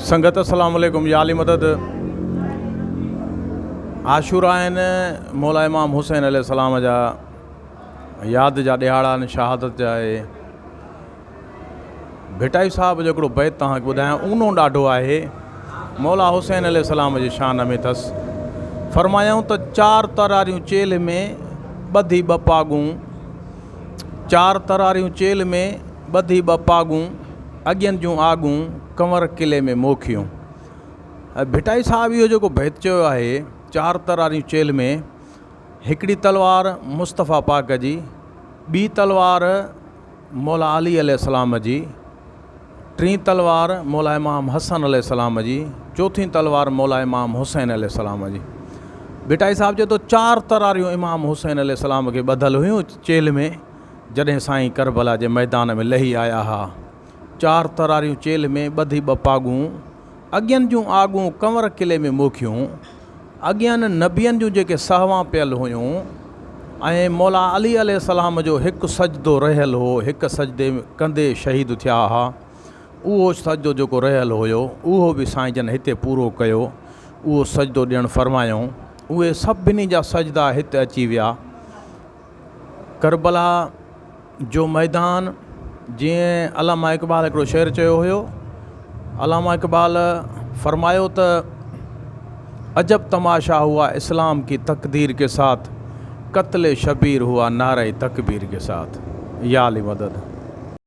سنگت السلام عليڪم يا علي مدد عاشورا آهن مولا امام حسين عليه السلام جا ياد جا ڏهاڙا آهن شهادت جا آهي ڀٽائي صاحب جو هڪڙو بيت توهان کي ٻڌايان اونو ڏاڍو آهي مولا حسين عليه السلام جي شان ۾ اٿس فرمايائون ته چار تراريون چيلهه ۾ ٻڌي ٻه پاڳون چار تراريون چيلهه ۾ ٻڌي ٻه پاڳون اڳين جون آڳون ڪنور قلعي ۾ موکيون. ڀٽائي صاحب اهو جيڪو بيت چيو آهي، چار تراريون چيلهه ۾، هڪڙي تلوار مصطفيٰ پاڪ جي، ٻي تلوار مولا علي عليه السلام جي، ٽين تلوار مولا امام حسن عليه السلام جي، چوٿين تلوار مولا امام حسين عليه السلام جي. ڀٽائي صاحب چئي ٿو چار تراريون امام حسين عليه السلام کي ٻڌل هيون چيلهه ۾، جڏهن سائين ڪربلا جي ميدان ۾ لهي آيا ها. چار تراريون چيلهه ۾ ٻڌي ٻه پاڳون، اڳين جون آڳون ڪنور قلعي ۾ موکيون، اڳين نبين جون جيڪي سهوان پيل هيون ۽ مولا علي عليه السلام جو هڪ سجدو رهيل هو، هڪ سجدي ڪندي شهيد ٿيا ها، اهو سجدو جيڪو رهيل هيو، اهو به سائين جن هتي پورو ڪيو، اهو سجدو ڏيڻ فرمايائون، اهي سڀني جا سجدا هت اچي ويا. ڪربلا جو ميدان جيئن علامه اقبال هڪڙو شعر چيو هيو علامه اقبال فرمايو ته عجب تماشا هوا اسلام ڪي تقدير ڪي ساٿ قتل شبير هوا نعره تڪبير ڪي ساٿ يا علي مدد.